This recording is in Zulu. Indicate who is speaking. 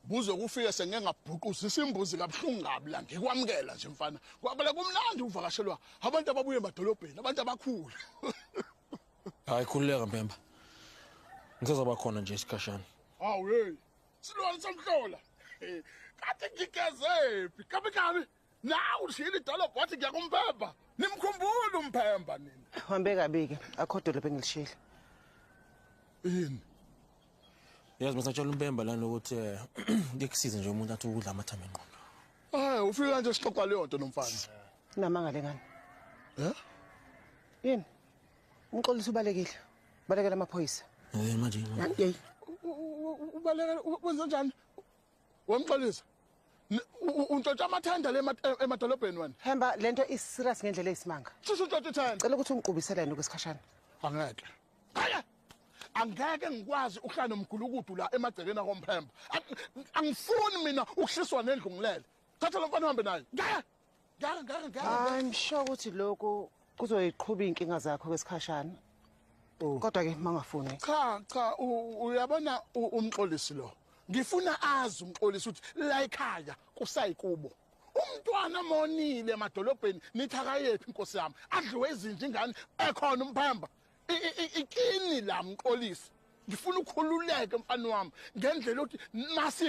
Speaker 1: Buze kufike sengeke ngabhuquzisa imbuzi kabuhlungu kabi la ngikwamukela nje mfana. Kwabela kumnandi uvakashelwa abantu ababuye emadolobheni, abantu abakhulu.
Speaker 2: Hayi khululeka Mpemba. Ngisazoba khona nje isikhashana.
Speaker 1: Hawu hey. Silwane somhlola. Kade ngigezephi? Kabi kabi. Nawu ushiyile idolobha wathi ngiyakumphemba. Nimkhumbula umphemba nina.
Speaker 3: Uhambe kabi-ke, akho dolobha engilishiyile.
Speaker 1: Yini?
Speaker 2: Yazi masatshela uMpemba lana ukuthi eh, ngikusize nje umuntu athi ukudla amathambo engqondo.
Speaker 1: Hayi ufika nje sixoxa leyo nto nomfana.
Speaker 3: Inamanga le ngane.
Speaker 1: Eh?
Speaker 3: Yini? Umxolisi ubalekile. Balekela amaphoyisa.
Speaker 2: Eh manje
Speaker 3: Yeyi.
Speaker 1: Ubaleka wenze njani? Wamxolisa. Untshontsha amathenda le emadolobheni wena.
Speaker 3: Hemba lento is serious ngendlela eyisimanga.
Speaker 1: Sisho untshontsha ithenda.
Speaker 3: Cela ukuthi ungiqubisele yena okwesikhashana.
Speaker 1: Angeke. Hayi. Angeke ngikwazi ukuhlala nomgulukudu la emagcekeni akomphemba. Angifuni mina ukushiswa nendlu ngilele. Thatha lo mfana uhambe naye. Ngeke. Ngeke ngeke ngeke.
Speaker 3: I'm sure ukuthi lokhu kuzoyiqhuba iy'nkinga zakho kwesikhashana. Kodwa ke mangafuni.
Speaker 1: Cha cha uyabona umxolisi lo. Ngifuna azi umxolisi ukuthi la ekhaya kusayikubo. Umntwana monile emadolobheni nithi akayephi inkosi yami. Adliwe izinja ingane ekhona umphemba. Ikini la mxolisi. Ngifuna ukhululeke mfana wami ngendlela yokuthi masi